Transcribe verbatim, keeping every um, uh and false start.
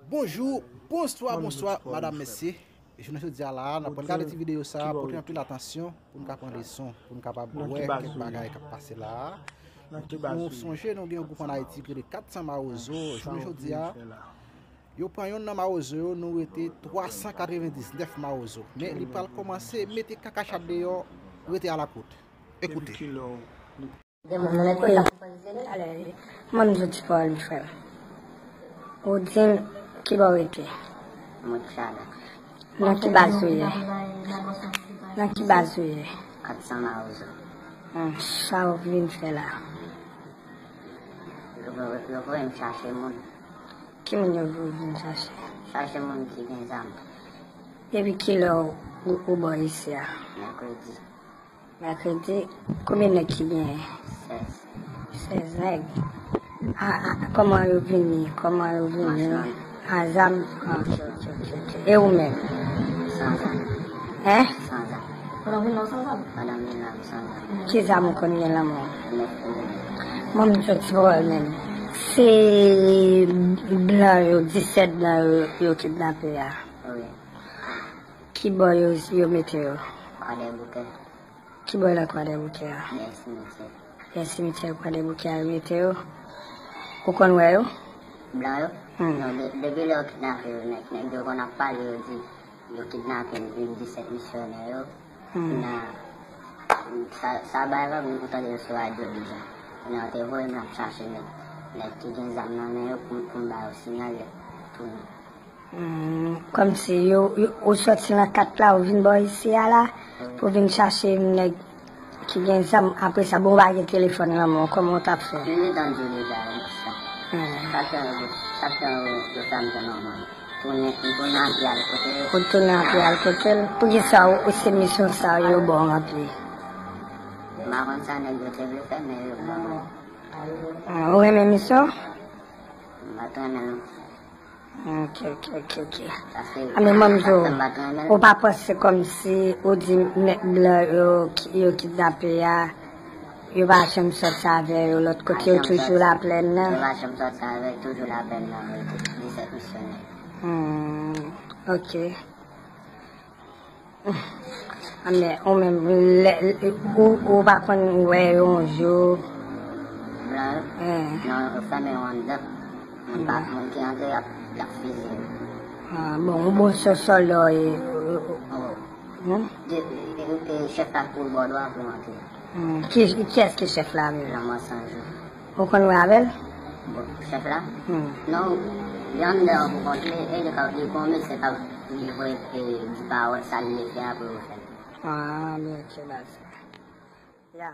Bonjou, bonswa, bonswa, madam, mesye. Jounen jodi a la, n ap pral gade ti videyo sa a, pote anpil atansyon pou n ka pran leson, pou n kapab wè kèk bagay k ap pase la a. Nou sonje nou gen yon gwoup ann Ayiti ki rele kat san Mawozo. Jounen jodi a, yo pran yonn nan Mawozo yo, nou rete twa san katrevendiznèf Mawozo. Men li pral kòmanse mete kakachat deyò, rete alakout. Ekoute. Gen moun nan lèt kòl la pou pran zile. Ale, mande yon ti pawòl, frè m. Ou di m ki bò w rete? Mouchada. Nan ki baz ou ye? Nan ki baz ou ye? Kat san Mawozo. Hmm, sa w vin fè la? Yo, yo, yo voye m chache moun. Ki moun yo voye w vin chache? Chache moun ki gen zam. Depi kilè w, ou, ou bò isi a? Mèkredi. Mèkredi, konbyen nèg ki genyen? Sèz. Sèz nèg. A, a, kòman yo vini? Kòman yo vini? Machann. A zam? Ok, ok, ok, ok. E ou menm? San zam. Hein? San zam. Pandan vin la, san zam. Pandan vin la, san zam. Ki zam ou konn gen nan men w? Nèf milimèt. Mwen, m di w ti pawòl menm. Se blan yo, disèt blan yo, yo kidnape a. Wi. Ki bò yo, yo mete yo? Kwadèboukè. Ki bò nan Kwadèboukè a? Dèyè simityè. Dèyè simityè Kwadèboukè a yo mete yo. Ou konn wè yo? Blan yo? Hmm. Non, de-, depi lè yo kidnape yo, nèg, nèg yo konn ap pale, yo di yo kidnape disèt misyonè yo. Hmm. Nan, sa, sa bay vag, mwen konn tande yo sou radyo deja. Kounye a yo te voye m ap chache nèg, nèg ki gen zam nan men yo pou, pou m ba yo siyal yo tounen. Hmm, kòmsi yo, yo, ou sòti nan kat la, ou vin bò isi a la, pou vin chache nèg ki gen zam. Apre sa, bon, ou pa gen telefòn nan men w, kòman w t ap fè? Li gentan di w deja, sa. Hmm. Sa fè, sa fè yo, yo fè m fè nòmal. Tounen, m tounen an pye al kote yo. Ou tounen an pye al kote l? Poukisa ou, ou se misyon sa yo ba w an pye? M pa konn sa nèg yo te vle fè, men yo ban mwen. Ah, ou renmen misyon? M pa t renmen non. Ok, ok, ok, ok. Paske, a, men mwen m di w, sa fè m pa t renmen. Ou pa panse kòmsi ou di nèg blan yo, ki, yo kidnape a, yo pa janm sòti avè yo lòt kote, yo toujou Laplèn nan? Yo pa janm sòti avè yo, toujou Laplèn nan, wi, disèt misyonè. Hmm, ok. A, men, ou menm, lè, ou, ou pa konn wè yo yon jou? Blan yo? Eh. Non, yo fèmen yo anndan. Moun pa, moun ki antre, y ap, y ap fiziye yo. Ah, bon, ou bon sòlda w ye. Oh. Hmm? De, e, e, chèf la pou bò dwat pou antre. Hmm, ki, kiyès ki chèf la menm? Lanmò San Jou. Ou konn wè avè l? Bon, chèf la? Hmm. Non, li anndan pou kont li, e li ka, li gon mesye k ap, li voye, e, di pawòl, sa l vle fè apre yo fè l. Ah, men ok, baz. Ya.